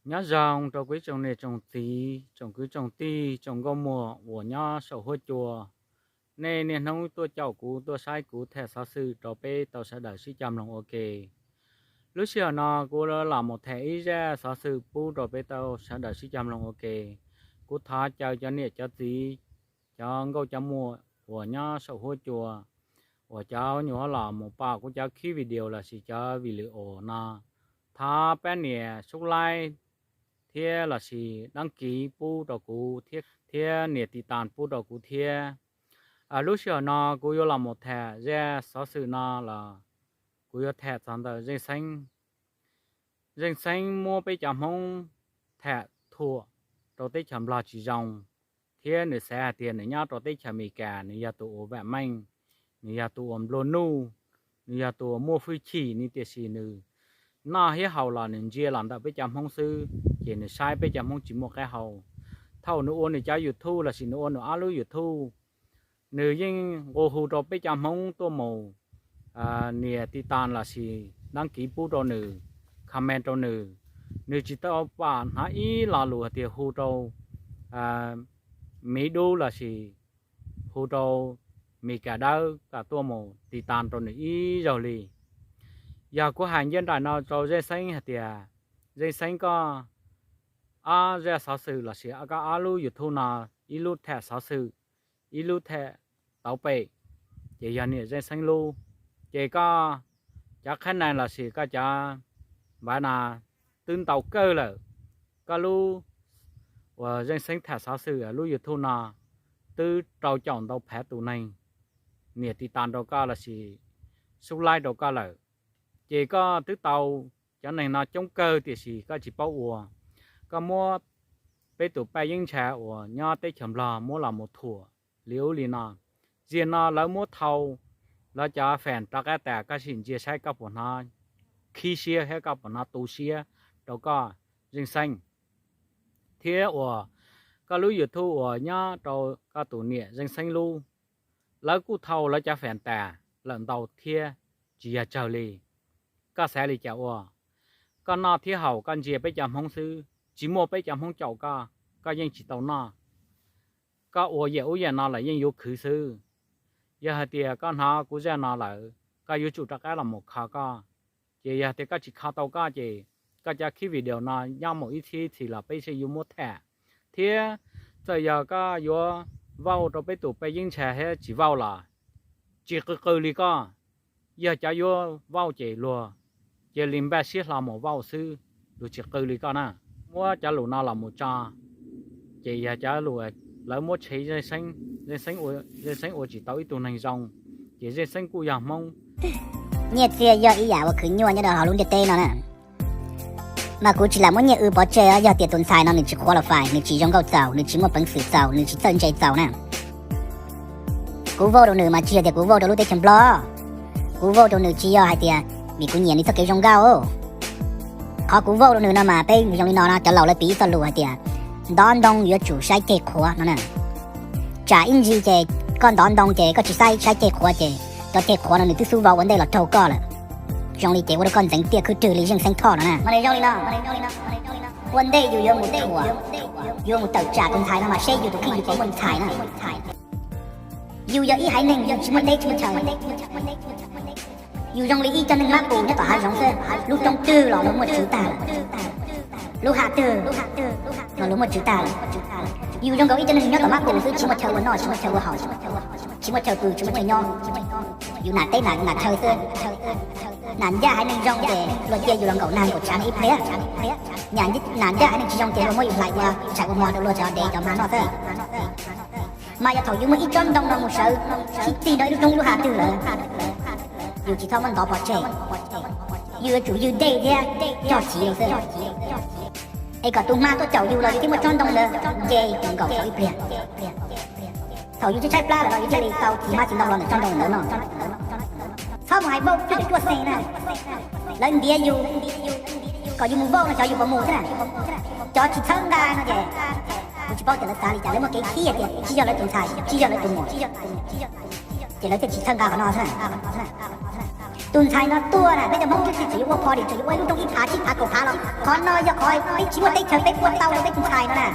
Nyob zoo rau kuv ib tsoom niam tsoom txiv, tsoom kwv tsoom tij, tsoom nkauj muam uas nyob saum huab cua. Nej niaj hnub tuaj caum kuv, tuaj saib kuv tham xov xwm rau peb tau sawv daws sib cog mloog ua ke. Lub sij hawm no kuv los mus tham ib zaj xov xwm pub rau peb tau sawv daws sib cog mloog ua ke. Kuv thov caw cov niam cov txiv, cov nkauj cov muam uas nyob saum huab cua, uas cov nyuam qhuav los mus pom kuv cov clip video lossis cov video no, thov peb nias subscribe thiab lossis đăng ký pub rau kuv thiab, thiab nias tiv tas pub rau kuv thiab. Lub sij hawm no kuv yuav los mus tham zaj xov xwm no los kuv yuav tham txog ntawm Zeej Xeeb. Zeej Xeeb muab peb cov Hmoob tham thuam rau teb chaws Nplog tsis zoo, thiab nws xav hais tias nws nyob rau teb chaws Amelikas nws yog tus uas vam meej, nws yog tus uas nplua nuj, nws yog tus uas muaj hwj chim ni, tiam sis nws noj thiab haus los nws ntsia los ntawm peb cov Hmoob xwb, ces nws saib peb cov Hmoob tsis muaj qab hau. Thaum nws ua nws cov YouTube lossis nws ua nws ob lub YouTube, nws yeej nqua hu rau peb cov Hmoob tuaj mus nias tiv tas lossis đăng ký pub rau nws, comment rau nws. Nws tsis tau pom hnov ib lo lus hais tias hu rau Miv Dub lossis hu rau Amelikas Dawb kom tuaj mus tiv tas rau nws ib zaug li. Yog kuv hais ncaj nraim no rau Zeej Xeeb hais tias, Zeej Xeeb, koj ob zaj xov xwm lossis koj ob lub YouTube no, ib lub tham xov xwm, ib lub tham tauv pem, ces yog niam Zeej Xeeb lub. Ces koj cov qhab nees lossis koj cov npav no twb ntau kawg lawm. Koj lub uas Zeej Xeeb tham xov xwm lub YouTube no twb rau caum ntau phav tus neeg nias tiv tas rau koj lossis subscribe rau koj lawm. Ces koj twb tau cov neeg no coob kawg tiam sis koj tsis paub ua. Koj muab peb tus Paj Yeeb Ntsha uas nyob teb chaws Nplog muab los mus thuam li ub li no. Zaum no lawv muab thau lawv cov fans rov qab tas, koj sim ntsia saib koj puas hnov khib siab thiab koj puas hnov tu siab rau koj Zeej Xeeb. Thiab uas koj lub YouTube uas nyob rau koj tus niam Zeej Xeeb lub, lawv kuj thau lawv cov fans tas lawm ntau thiab tsis yog tsawg li. Koj xav li cas ua? Koj noj thiab haus koj ntsia peb cov Hmoob xwb, tsis muaj peb cov Hmoob caum koj, koj yeej tsis tau noj. Koj ua yam ub yam no lawm yeej yuav khwv xwb. Yog hais tias koj hnov kuv zaj no lawm, koj yuav tsum rov qab los mus kho koj. Ces yog tias koj tsis kho tau koj ces koj cov clip video no nyob mus ib txhis ib txhis los peb yeej yuav muab tham. Thiab txawm yog koj yuav vauj rau peb tus Paj Yeeb Ntsha thiab tsis vauj los tsis qw qw li koj. Yog cov yuav vauj ces luag cia li npaj siab hlo mus vauj xwb, luag tsis qw li koj na. Muab cov lus no los mus tso, ces yog cov lus lawv muab tshev Zeej Xeeb, Zeej Xeeb ua tsis tau ib tug neeg zoo, ces Zeej Xeeb kuj yog Hmoob. Nyiaj txiag yog ib yam uas khwv nyuaj nyob rau hauv lub ntiaj teb no na. Mas kuv tsis lam muab nyiaj wb pov tseg, yog tias tus ntxhais no nws tsis qualified, nws tsis zoo nkauj txaus, nws tsis muaj peev xwm txaus, nws tsis txawj ntse txaus na, kuv vote rau nws mas tsis yog tias kuv vote rau lub teb chaws Nplog. Kuv vote rau nws tsis yog hais tias vim kuv nyiam nws txoj kev zoo nkauj. Qhov kuv vote rau nws no mas peb zoo li no no, cov laus lawv piv ib txoj lus hais tias ntov ntoo yuav tsum saib ceg qhuav no na. Tsam ib ntsis ces koj ntov ntoo ces koj tsis saib, saib ceg qhuav ces cov ceg qhuav no nws twb xub vau ua ntej los raug koj lawm. Zoo li ces ua rau koj ntxeev tiaj khwb rwg li Zeej Xeeb Thoj no na. Ua ntej yus yuav mus thuam, yuav mus tawm tsam tus ntxhais no mas seb yus tus kheej yus puas muaj ntxhais na. Yus yog ib haiv neeg yus tsis muaj teb tsis muaj chaw. Yus zoo li ib co neeg mab qus nyob tom hav zoov xwb, lub roob twg los luag muaj tswv tag lawm, lub hav twg los luag muaj tswv tag lawm. Yus zoo nkaus ib co neeg nyob tom mab qus xwb, tsis muaj chaw ua noj, tsis muaj chaw ua haus, tsis muaj chaw pw, tsis muaj chaw nyob. Yus nam teb nam chaw xwb. Nam ncaj haiv neeg zoo ces luag cia yus los nkaum nag nkaum tshav ib pliag. Nam ncaj haiv neeg tsis zoo ces luag muab yus hlais ua tshais ua hmo rau luag cov dev cov hma noj xwb. Mas yog thaum yus muaj ib tsob ntoo no mus sawv sib txig rau ib lub roob lub hav twg lawm, yus tsis txhob muab ntov pov tseg. Yus yuav tsum ywg dej thiab cog txiv xwb. Es kom tus hma tuaj caum yus los yus thiaj muaj tsob ntoo ntawd nce nkaum tau ib pliag. Thaum yus tshaib tshaib plab lawm no yus thiaj li tau txiv hmab txiv ntoo los ntawm tsob ntoo ntawd no. Txhob mus hais vauj cuaj cuaj xees na. Lawv ntiav yus kom yus mus vauj no xyov yus puas mus xwb na. Cov tsis txhawb nqa no ces kuv tsis paub tias lawv xav li cas, lawv muaj kev khib tias tsis yog lawv tus ntxhais, tsis yog lawv tus muam, ces lawv thiaj tsis txhawb nqa qhov no xwb na. Tus ntxhais no tuaj na, peb cov Hmoob twb tsis tseem yuav ua party, tseem yuav ua ib lub roob ib phav tsib phav kaum phav los, qhov no yog qhov peb tsis muaj teb chaws peb puas tau rau peb tus ntxhais no na.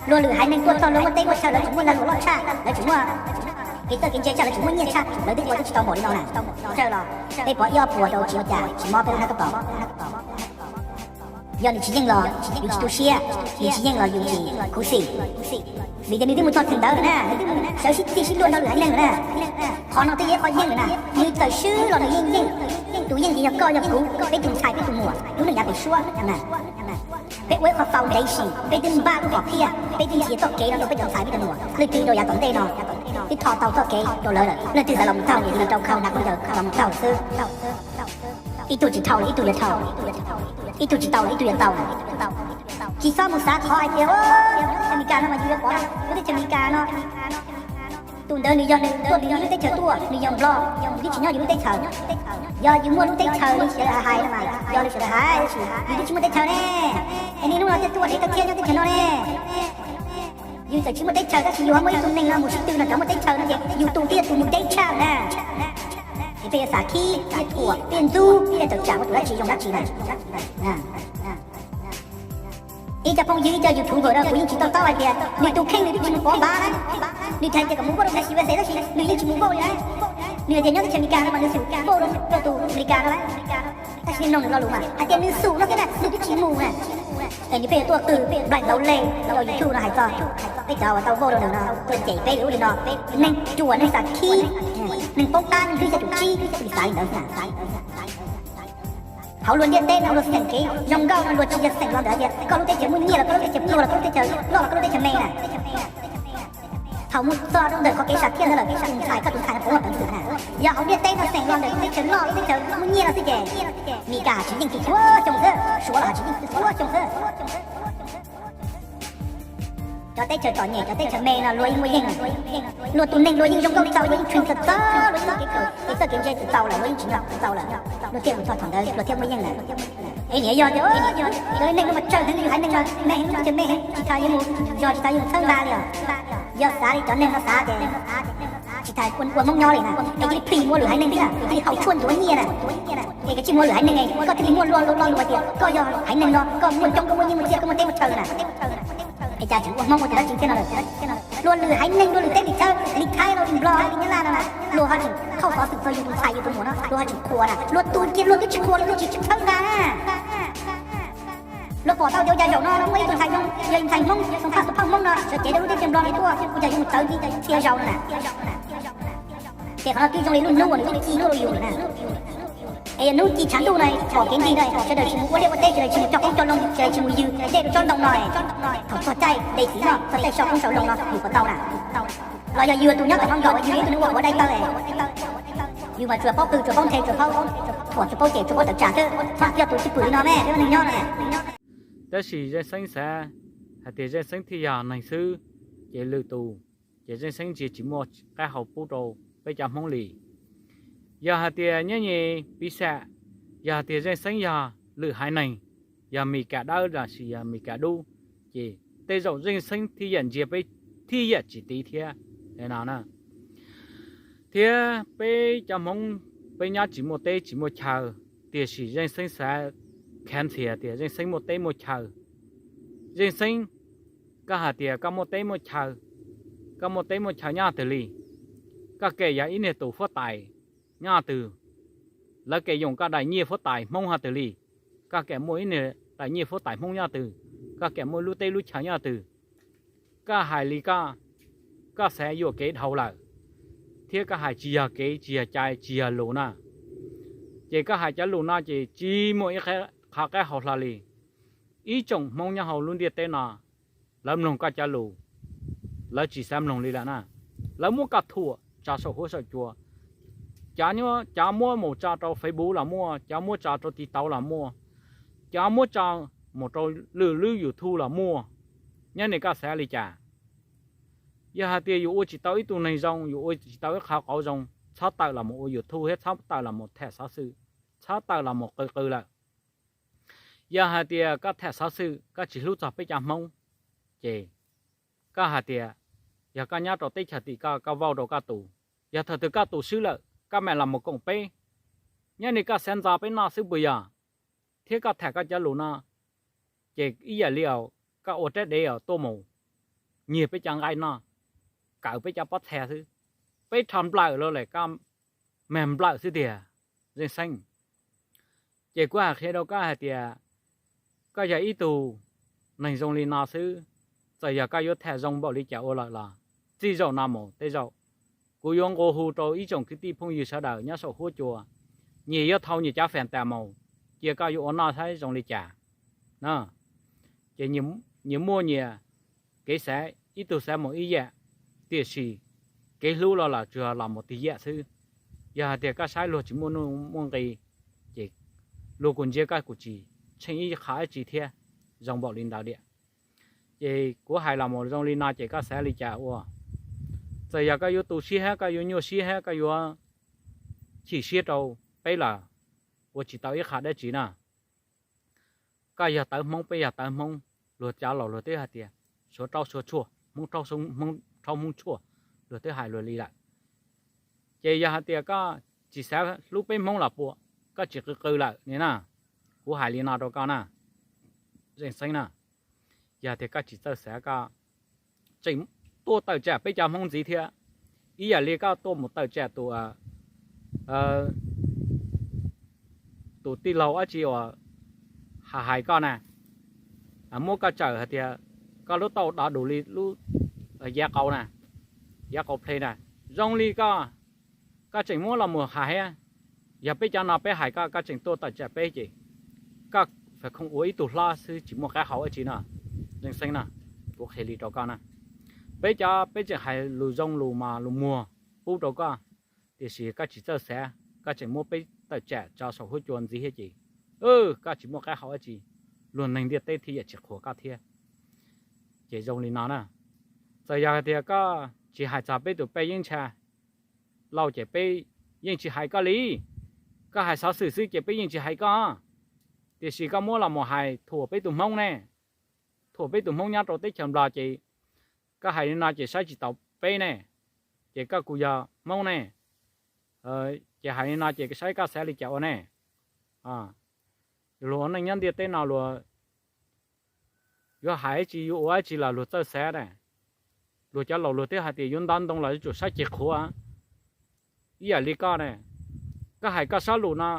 Luag lwm haiv neeg tuaj txog luag muaj teb muaj chaw, lawv tseem muaj lag luam loj tshaj, lawv tseem muaj kev txawj kev ntse tshaj, lawv tseem muaj nyiaj tshaj, lawv twb ua twb tsis tau npaum li no na. Txawj los peb pov ib ob puas rau tsis ua cas, tsis mob peb lub hnab kab pos. Yog nws tsis yeej los yus tsis tu siab, nws tsis yeej los yus tsis khuv xim, vim tias nws twb mus txog thaum ntawd lawm na, nws twb mus sawv sib txig sib luag nrog lwm haiv neeg lawm na. Qhov no twb yog ib qho yeej lawm na, nws tawm swb los nws yeej yeej. Tus yeej ces yog koj yog kuv, peb tus ntxhais peb tus muam lub neej yav pem suab. Peb ua ib qho foundation, peb twb npaj lub hom phiaj, peb twb nrhiav txoj kev no rau peb cov ntxhais peb cov muam, leej twg rau yav tom ntej no twb tho tau txoj kev rau lawv lawm, leej twg xav los mus taug ces cia li rau khau hnav khaub ncaws los mus taug xwb. Ib tug tsis dhau los ib tug yuav dhau, ib tug tsis tau los ib tug yuav tau. Tsis txhob mus xav qhov hais tias Amelikas no mas yus yuav pov, lub teb chaws Amelikas no, tus ntawd nws yog nws tuaj nws yog lub teb chaws tuaj, nws yog Nplog, nws twb tsis nyob yus lub teb chaws. Yog yus muaj lub teb chaws li sawv daws hais no mas yog li sawv daws hais, tab sis yus twb tsis muaj teb chaws ne. Es niaj hnub no thiaj tuaj thiab tau kiag nyob teb chaws no ne. Yus txawm tsis muaj teb chaws tab sis yus ho muaj ib tug neeg no mus sib tw nrog cov muaj teb chaws no ces yus tus thiaj yog tus mus deb tshaj na. Es peb yuav xav khib thiab thuam thiab ntxub thiab tawm tsam ua tus dab tsi zoo dab tsi na. Ib co phooj ywg, ib co YouTuber no kuv yeej tsis to taub hais tias nws tus kheej nws twb tsis mus pov npav na. Nws hais tias kom mus vote rau Npab Xis Vas Xes tab sis nws yeej tsis mus vote li na. Nws hais tias nyob teb chaws Amelikas no mas nws xum vote rau tus Amelikas no lawm. Tab sis nws mloog nws lo lus mas hais tias nws xum no xwb na, nws twb tsis mus na. Es nws pheej yuav tuaj qw nplaim ntau leej rau YouTube no hais txog peb cov uas tau vote rau nws no tuaj cem peb li ub li no. Neeg ruam, neeg xam khib, neeg poob qab, neeg hlwb xya caum tsib, tsis xav li ntawd xwb na. Hauv luag ntiaj teb no luag xeem kev zoo nkauj no luag tsis yog xeem los ntawm tias koj lub teb chaws muaj nyiaj los koj lub teb chaws pluag los koj lub teb chaws loj los koj lub teb chaws me na. Thaum mus txog rau ntawm qhov kev sam thiaj ntawd lawm, tus ntxhais koj tus ntxhais no puav leej peev xwm na. Yog hauv ntiaj teb no xeem los ntawm lub teb chaws loj lub teb chaws muaj nyiaj no xwb ces Meskas tsis yeej txhua xyoo xwb, Suav los tsis yeej txhua xyoo xwb. Cov teb chaws txom nyem cov teb chaws me no luag yeej muaj yeej, luag tus neeg luag yeej zoo nkauj txaus, luag yeej tshwm txog txog, luag yeej muaj kev kawm kev txawj kev ntse txaus lawm, luag yeej tsis nyob txaus lawm, luag thiaj mus txog thaum ntawd luag thiaj muaj yeej lawm. Es niam yog tias yog neeg no mas tsawg heev li yus haiv neeg no, me heev lub teb chaws me heev, tsis tas yuav mus yog tsis tas yuav mus txhawb nqa li os. Yog xav li cov neeg no xav ces tsis tas ua Hmoob nyob li na, es cia li phim ua lwm haiv neeg thiab, cia li haus tshuaj ntxuav nyiaj na. Es kav tsij mus ua lwm haiv neeg, koj thiaj li muaj lo lus hais tias koj yog haiv neeg no, koj muaj coob, koj muaj nyiaj muaj txiaj, koj muaj teb muaj chaw na. Es cas tseem ua Hmoob ua tus dab tsi thiab no lawm? Ua lwm haiv neeg, ua lwm teb lwm chaw, li Thaib los li Nplog li Nyab Laj no na, luag ho tseem thauj xov xwm txog yus tus ntxhais yus tus muam no, luag ho tseem qhuas na, luag tus kiag luag twb tsis qhuas, luag twb tsis txhawb nqa na. Luag pom tau tias ua cas zaum no muaj ib tug ntxhais zoo, yog ntxhais Hmoob, xoo phaj xoo phaj Hmoob no sawv cev rau lub teb chaws Nplog no tuaj, ua cas yuav mus txawv txhia zaus no na. Ces qhov no twb zoo li lub hnub uas nws twb ci luaj rau yus lawm na. Es yog hnub ci tshav ntuj no pom kev nrig no, sawv daws tsis mus ua liaj ua teb, sawv daws tsis mus cog qoob cog loo, sawv daws tsis mus ywg dej rau tsob ntoo no, thaum txog caij dej xiv no, txog caij so qoob so loo no yus puas tau na? Los yog yus tus nyob tom no nkaus, yus yog ib tug neeg ua quav dai taw, yus mas tsuas paub qw, tsuas paub nthe, tsuas paub thuam, tsuas paub cem, tsuas paub tawm tsam xwb, txhob yog tus cwj pwm li no me, peb ua neeg nyob no. Tab sis Zeej Xeeb xav hais tias Zeej Xeeb thiaj yog neeg xwb, ces lwm tus ces Zeej Xeeb ntsia tsis muaj qab hau pub rau peb cov Hmoob li. Yog hais tias nyob nyi piv xam, yog hais tias Zeej Xeeb yog lwm haiv neeg, yog Mis Kas dawb los sis yog Mis Kas dub, ces tej zaum Zeej Xeeb thiaj yam ntsia peb thiaj yam tsis tiv thiab no na. Thiab peb cov Hmoob, peb nyob tsis muaj teb tsis muaj chaw, tiam sis Zeej Xeeb xav khav ntxhias tias Zeej Xeeb muaj teb muaj chaw. Zeej Xeeb, koj hais tias koj muaj teb muaj chaw, koj muaj teb muaj chaw nyob twg li? Koj kem yog ib niag tus huab tais nyob twg? Lawv kem yoom koj daim nyiaj huab tais Hmoob nyob twg li? Koj kem muaj ib niag daim nyiaj huab tais Hmoob nyob twg? Koj kem muaj lub teb lub chaw nyob twg? Koj hais li koj, koj xav yuam kev dhau lawm, thiab koj hais tsis yog kev tsis yog cai tsis yog lus na. Ces koj hais cov lus no ces tsis muaj ib qho qab hau hlo li. Ib tsoom Hmoob nyob hauv lub ntiaj teb no, lawv mloog koj cov lus, lawv tsis xav mloog li lawm na. Lawv muab koj thuam tso saum huab saum cua. Cov, cov muab mus tso rau Facebook los muaj, cov muab tso rau TikTok los muaj, cov muab tso mus rau lwm lub YouTube los muaj. Nyob ni koj xav li cas? Yog hais tias yus ua tsis tau ib tug neeg zoo, yus ua tsis tau ib qho qauv zoo, txhob tawm los mus ua YouTube thiab txhob tawm los mus tham xov xwm, txhob tawm los mus qw qw lawm. Yog hais tias koj tham xov xwm koj tsis hlub txog peb cov Hmoob, ces koj hais tias yog koj nyob rau teb chaws tim koj, koj vauj rau koj tus, yog thaum twg koj tus swb lawm koj mam los mus koom peb, Nyob ni koj xav ntxo peb noj xwb puas yog? Thiab koj tham koj cov lus no, ces ib yam li koj ua rab dev tuaj mus nyiag peb cov nqaij noj, kawm peb cov pob txha xwb. Peb rho nplawm los lawm koj mag nplawm xwb tiag, Zeej Xeeb. Ces kuv hais qhia rau koj hais tias, koj yog ib tug neeg zoo li no xwb, txawm yog koj yuav tham zoo npaum li cas ua lawm los txij zaum no mus tej zaum kuv yuav nqua hu rau ib tsoom kwv tij phooj ywg sawv daws nyob saum huab cua, nyias yuav thau nyias cov fam tas mus, cia koj yuav ua noj saib zoo li cas na. Ces nyias muaj nyias kev xav, ib tug xav mus ib yam, tiam sis kev hlub los lawm tsuas los mus tig yam xwb. Yog hais tias koj saib luag tsis muaj nuj muaj nqi, ces luag kuj ntsia koj kuj tsis tsheej ib qho dab tsi thiab, zoo npaum li ntawd tiag. Ces kuv hais los mus zoo li no ces koj xav li cas ua? Txawm yog koj yuav tu siab hab koj yuav nyuaj siab hab koj yuav chim siab rau peb los ua tsis tau ib qho dab tsi na. Koj yog tawv Hmoob, peb yog tawv Hmoob, luag cov laus luag twb hais tias Suav raub Suav tshuaj, Hmoob raub Hmoob tshuaj, luag twb hais luag li lawm. Ces yog hais tias koj tsis xav hlub peb Hmoob los puas, koj tsis qw qw lawm ni na. Kuv hais li no rau koj na, Zeej Xeeb na, yog tias koj tsis txawj xav koj tseem tuaj tawm tsam peb cov Hmoob ntxiv thiab, ib yam li koj tuaj mus tawm tsam tus tus tij laug dab tsi uas hais hais koj na, muab koj tsawm hais tias koj lub taub hau dov dus li lub yav qau na, yav qau ple na, zoo li koj, koj tseem muab los mus hais thiab. Yog peb cov no peb hais koj, koj tseem tuaj tawm tsam peb ces koj fam khoom ua ib tug hlob xwb tsis muaj qab hau dab tsi no, Zeej Xeeb na. Kuv qhia li rau koj na, peb cov peb tseem hais lus zoo lus mas lus muag pub rau koj, tiam sis koj tsis txawj xav, koj tseem muab peb tawm tsam tso saum huab cua ntxiv thiab ces koj tsis muaj qab hau dab tsi, luag neeg ntiaj teb thiaj yam tsis qhuas koj thiab. Ces zoo li no na, txawm yog tias koj tsis hais txog peb tus pej yeeb ntsha lauj ces peb yeej tsis hais koj li. Koj hais xov xwm xwb ces peb yeej tsis hais koj, tiam sis koj muab los mus hais thuam peb tus Hmoob ne, thuam peb tus Hmoob nyob rau teb chaws Nplog ces koj hais li no ces saib tsis taus peb ne, ces koj kuj yog Hmoob ne, ces hais li no ces saib koj xav li cas ua ne. Luag ua neej nyob ntiaj teb no luag yuav hais dab tsi yuav ua dab tsi los luag txawj xav na. Luag cov laus luag twb hais tias yuav ntov ntoo los yuav tsum saib ceg qhuav. Ib yam li koj ne, koj hais koj sab lus no,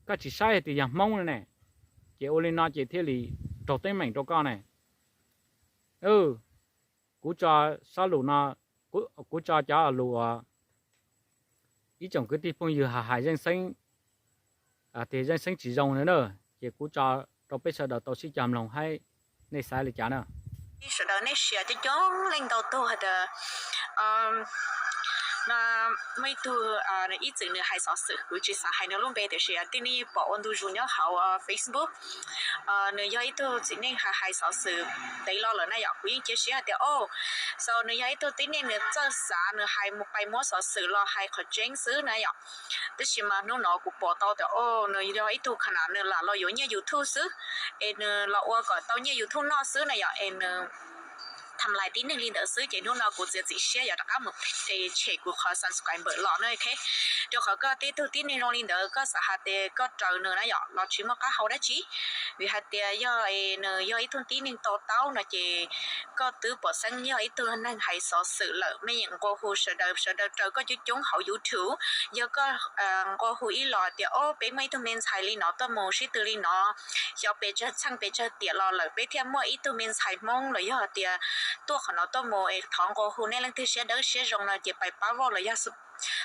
koj tsis saib hais tias yog Hmoob ne, ces ua li no ces thiaj li raug teeb meem rau koj ne. Kuv tso sab lus no, kuv tso cov lus uas ib tsoom kwv tij phooj ywg hais hais Zeej Xeeb, tias Zeej Xeeb tsis zoo na, ces kuv tso rau peb sawv daws tau sib cog mloog saib nej xav li cas na. Sawv daws nej sia coob coob leej ntau tug hais tias muaj ib tug ib txwm nws hais xov xwm, kuv tsis xav hais nws lub npe tiam sis tib neeg pom ua ntu zus nyob hauv Facebook. Nws yog ib tug txiv neej hais hais xov xwm ntev los lawm na yom, kuv yeej cia siab hais tias o, so nws yog ib tug tib neeg nws txawj xav, nws hais mus pais muab xov xwm los hais qhov tseeb xwb na yom. Tab sis mas hnub no kuv pom tau tias o, nws yog ib tug kha na nws lam los yuav nyiaj YouTube xwb, es nws los ua kom tau nyiaj YouTube noj xwb na yom, es nws tham lais tib neeg li ntawd xwb ces hnub no kuv txiav txim siab yuav rov qab mus tshem kuv qhov subscriber los na, ok. Rau qhov koj tib tug tib neeg zoo li ntawd koj xav hais tias koj raws nws na yom los tsis muaj qab hau dab tsi, vim hais tias yog nws yog ib tug tib neeg to taub no ces koj twb pom xeeb yog ib tug neeg hais xov xwm lawm, mej yeem nqua hu sawv daws, sawv daws raws koj coob coob hauv YouTube. Yog koj nqua hu ib los tias o peb muaj ib tug me ntxhais li no tuaj mus sib tw li no, xyov pes tsawg txheej pes tsawg tiam los lawm peb thiaj muaj ib tug me ntxhais Hmoob los yog tias tuaj qhov no tuaj mus, es thov nqua hu nej leej twg siab dawb siab zoo no ces pais pab vauj los yog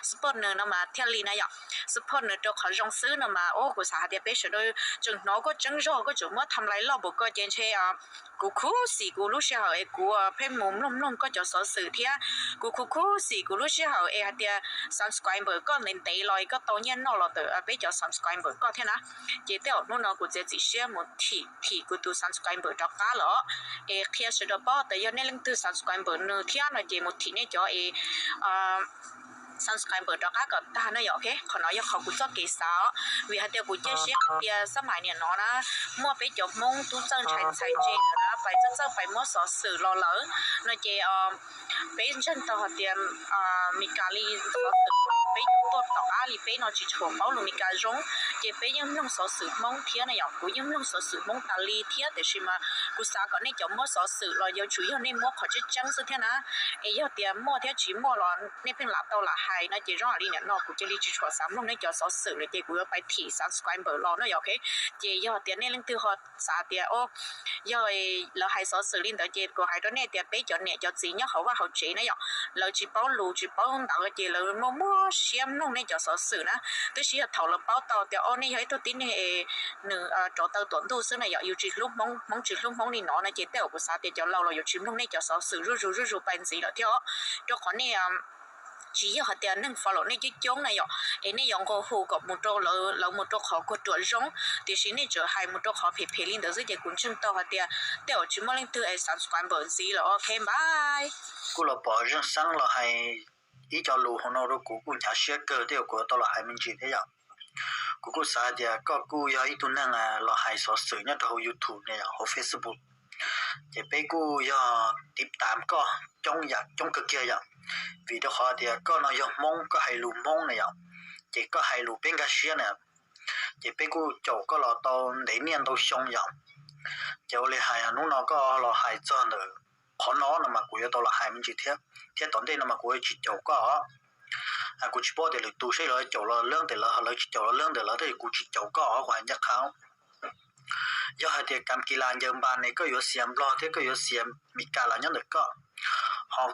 support nws no mas thiaj li na yom. Support nws rau qhov zoo xwb no mas o kuv xav hais tias peb sawv daws tseem hnov koj tseeb zog koj tseem muab tham lais loj npaum ko ces ntshe kuv khuv xim kuv lub sij hawm es kuv pheej mus mloog mloog koj cov xov xwm thiab kuv khuv khuv xim kuv lub sij hawm es hais tias subscriber koj ntev ntev los es koj tau nyiaj noj los ntawm peb cov subscriber koj thiab na. Ces tej zaum hnub no kuv txiav txim siab mus thim thim kuv tus subscriber rov qab los es qhia sawv daws paub tias yog nej leej twg subscriber nws thiab no ces mus thim nej cov es subscriber rov qab kom tag na yom, ok. Qhov no yog qhov kuv txoj kev xav, vim hais tias kuv cia siab hais tias xab mais niam no na muaj peb cov Hmoob tub txawj ntshai ntshai tse na pais txawj txawj pais muab xov xwm los lawm no ces peb ntseeg tau hais tias Mes Kas li xov xwm peb tuaj tom qab li peb no tsis tshua paub lus Meskas zoo, ces peb yeej mloog xov xwm Hmoob thiab na yom. Kuv yeej mloog xov xwm Hmoob tas li thiab, tiam sis mas kuv xav kom nej cov muab xov xwm los yuav tsum yog nej muab qhov tseeb tseeb xwb thiab na. Es yog tias muaj thiab tsis muaj los nej pheej lam tau lam hais no ces zoo li nim no kuv cia li tsis tshua xav mloog nej cov xov xwm lawm ces kuv yuav pais thim subscriber los no yom. Ces yog tias nej leej twg ho xav tias o, yog lawv hais xov xwm li ntawd ces kuv hais rau nej tias peb cov niam cov txiv nyob hauv vaj hauv tsev na yom, lawv tsis paub lus tsis paub ntawv ces lawv muaj muaj siab mloog nej cov xov xwm na. Tab sis yog thaum lawv paub tau tias o nej yog ib tug tib neeg nws rauv taw tuam ntuj xwb na yom, yus tsis hlub Hmoob, Hmoob tsis hlub Hmoob li no na, ces tej zaum kuv xav tias cov laus los yuav tsis mloog nej cov xov xwm zuj zus zuj zus pais ntxiv lawm thiab os. Rau qhov nej tsis yog hais tias neeg follow nej coob coob na yom, es nej yuav nqua hu kom mus rau lawv, lawv mus rau qhov kuag ruam zoo, tiam sis nej tseem hais mus rau qhov phem phem li ntawd xwb ces kuv ntseeg tau hais tias tej zaum tsis muaj leej twg es subscribe ntxiv lawm. Ok, bye. Kuj los pom Zeej Xeeb los hais ib co lus hauv no rau kuv kuj hnyav siab kawg thiab kuv tau los hais me ntsis thiab yom. Kuv kuj xav hais tias koj kuj yog ib tug neeg los hais xov xwm nyob rau hauv YouTube ne, hauv Facebook, ces peb kuj yog tiv tam koj coob yam coob kawg kiag yom. Vim rau qhov tias koj no yog Hmoob, koj hais lus Hmoob na yom, ces koj hais lus peb nkag siab na, ces peb kuj caum koj los tau ntev niaj ntau xyoo yom. Ces ua li hais hnub no koj los hais txog ntawm qhov no no mas kuv yuav tau los hais me ntsis thiab, thiab tom ntej no mas kuv yuav tsis caum koj. Kuv tsis paub tias lwm tus seb lawv caum los leej ntawm lawv, lawv tsis caum los leej ntawm lawv, tab sis kuv tsis caum koj os, kuv hais ncaj qha. Yog hais tias kam kis las ncaws npas ne koj yuav xias Nplog thiab koj yuav xias Meskas los nyob ntawm koj, ho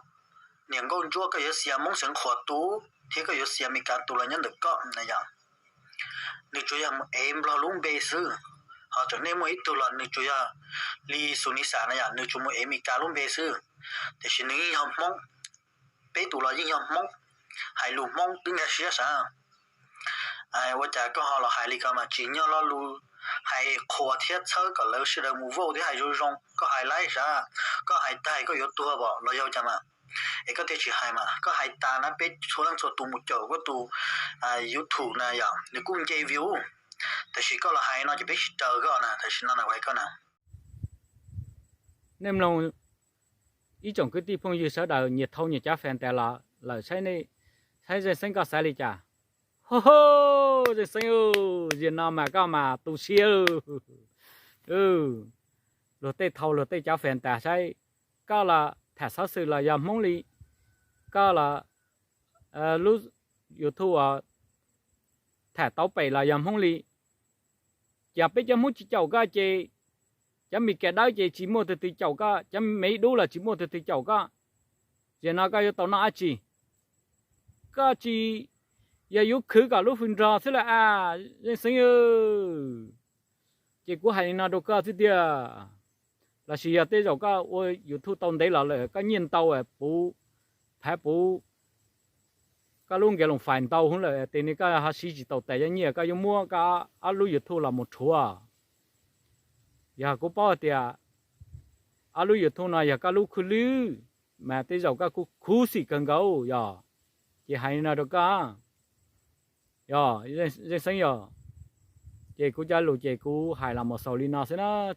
niam nkauj ntsuab koj yuav xias Hmoob Xeev Khuam tus thiab koj yuav xias Meskas tus los nyob ntawm koj na yom. Nws tsuas yog mus ev Nplog lub npe xwb, ho tseem nej muaj ib tug los nws tsuas yog li Xus Nis Xas na yom, nws tsuas mus ev Meskas lub npe xwb, tiam sis nws yeej yog Hmoob. Peb tus los yeej yog Hmoob, hais lus Hmoob twb nkag siab sav. Ua cas koj ho los hais li ko mas tsis nyob lo lus hais qhuas thiab txhawb kom lawv sawv daws mus vote thiab hais zoo zoo, koj hais laib sav, koj hais tag koj yuav tuag pom los yog cas mas, es koj thiaj tsis hais mas, koj hais tas na peb txhua leej txhua tus mus caum koj tus YouTube na yom, nws kuj nce view, tab sis koj los hais no ces peb tsis raws koj na, tam sim no na kuv hais koj na. Nej mloog, ib tsoom kwv tij phooj ywg sawv daws nyias thau nyias cov fas tas los lawm, saib Zeej Xeeb koj xav li cas? Ho, Zeej Xeeb, zaum no mas koj mas tu siab. Luag tej thau luag tej cov fas tas saib, koj los tham xov xwm los yog Hmoob li, koj los lub YouTube tham tau pem los yog Hmoob li. Ces peb cov Hmoob tsis caum koj ces cov Meskas dawb ces tsis muaj tug twg caum koj, cov Meskas dub los tsis muaj tug twg caum koj. Zaum no koj yuav tau noj dab tsi? Koj tsis yog yuav khwv kom lub hws nrog xwb lawm a, Zeej Xeeb. Ces kuv hais li no rau koj xwb tiag. Los sis yog tej zaum koj ua YouTube tau ntev los lawm koj nyiaj ntau puv, phav puv, koj lub nkias loos fais ntau hwv lawm tes ne koj ho siv tsis tau tas cov nyiaj, koj yuav muab koj ob lub YouTube los mus rhuav. Yog kuv paub tias ob lub YouTube no yog koj lub khwj lwb, mas tej zaum koj kuj khuv xim kawg nkaus yog. Ces hais li no rau koj, yog Zeej Xeeb yog. Ces kuv cov lus ces kuv hais los mus xaus li no xwb na.